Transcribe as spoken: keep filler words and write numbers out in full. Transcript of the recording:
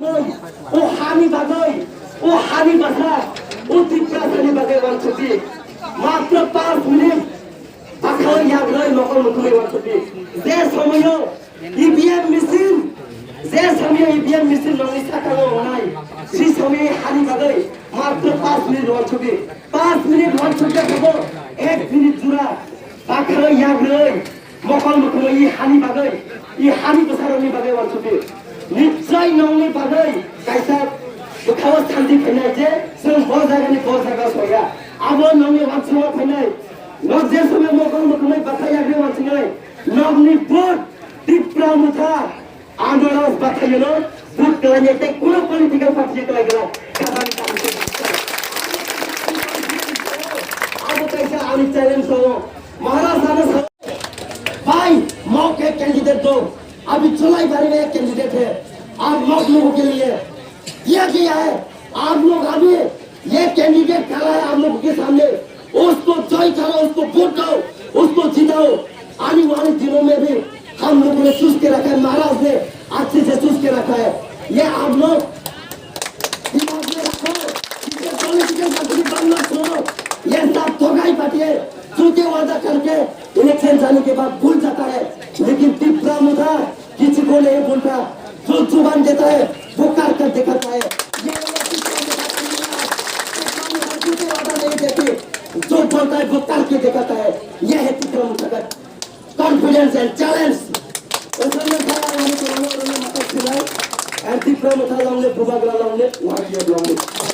O hani bagwi, o hani basa, o Tiprasani bagwi wansukdi. Matro panch minute, bwkhao yagrwi mokol mukhungwi wansukdi. Je somoyo E V M machine, je somoyo E V M machine nokni sakango wngnai, si somoyo hani bagwi matro panch minute wansukdi. Panch minute wansukya kebo, ek minute jura, bwkhao yagrwi. Mokol mukhungo i hani bagwi, i hani bwsarokni bagwi wansukdi. Nichai nokni bagwi kaisa bwkhao santi khainai je chwng bo jagani bo jaga soya. Abo nokni wansukma phainai. Nok je somoy mokol mukhungo bwkha yagwi wansuknai. Nokni vote Tipra Motha Andolos bwkhayono vote khlainai tei kuno political party khlai glak. Khajani kahamkhe. Abo kaisa ani challenge tongo. Maharaj ano sa- भाई, मौके कैंडिडेट दो। अभी जुलाई भर में एक कैंडिडेट है। आप लोग लोगों के लिए दिया गया है। आप लोग अभी ये कैंडिडेट खड़ा है आप लोगों के सामने, उसको जय करो, उसको वोट दो, उसको जिताओ। आने वाले दिनों में भी हम लोगों ने चूस के रखा है, महाराज ने अच्छे से चूस के रखा है। ये आप लोग दिमाग में रखो, इसे पॉलिटिकल कंट्री बनना छोड़ो। ये सब धोखाई पार्टी है। झूठे वादा करके इलेक्शन जाने के बाद भूल जाता है, लेकिन तिप्रा मुद्दा किसी को नहीं भूलता। जो जुबान देता है वो कर कर दिखाता है। ये वाला तिप्रा मुद्दा नहीं है। तिप्रा मुद्दा झूठे वादा नहीं देती, जो बोलता है वो करके दिखाता है। ये है तिप्रा मुद्दा का confidence and challenge. Osorno kha ang ani kwbangma rwna mwthang sinai. And Tipra Motha longle, Bubagra longle, One Year longle.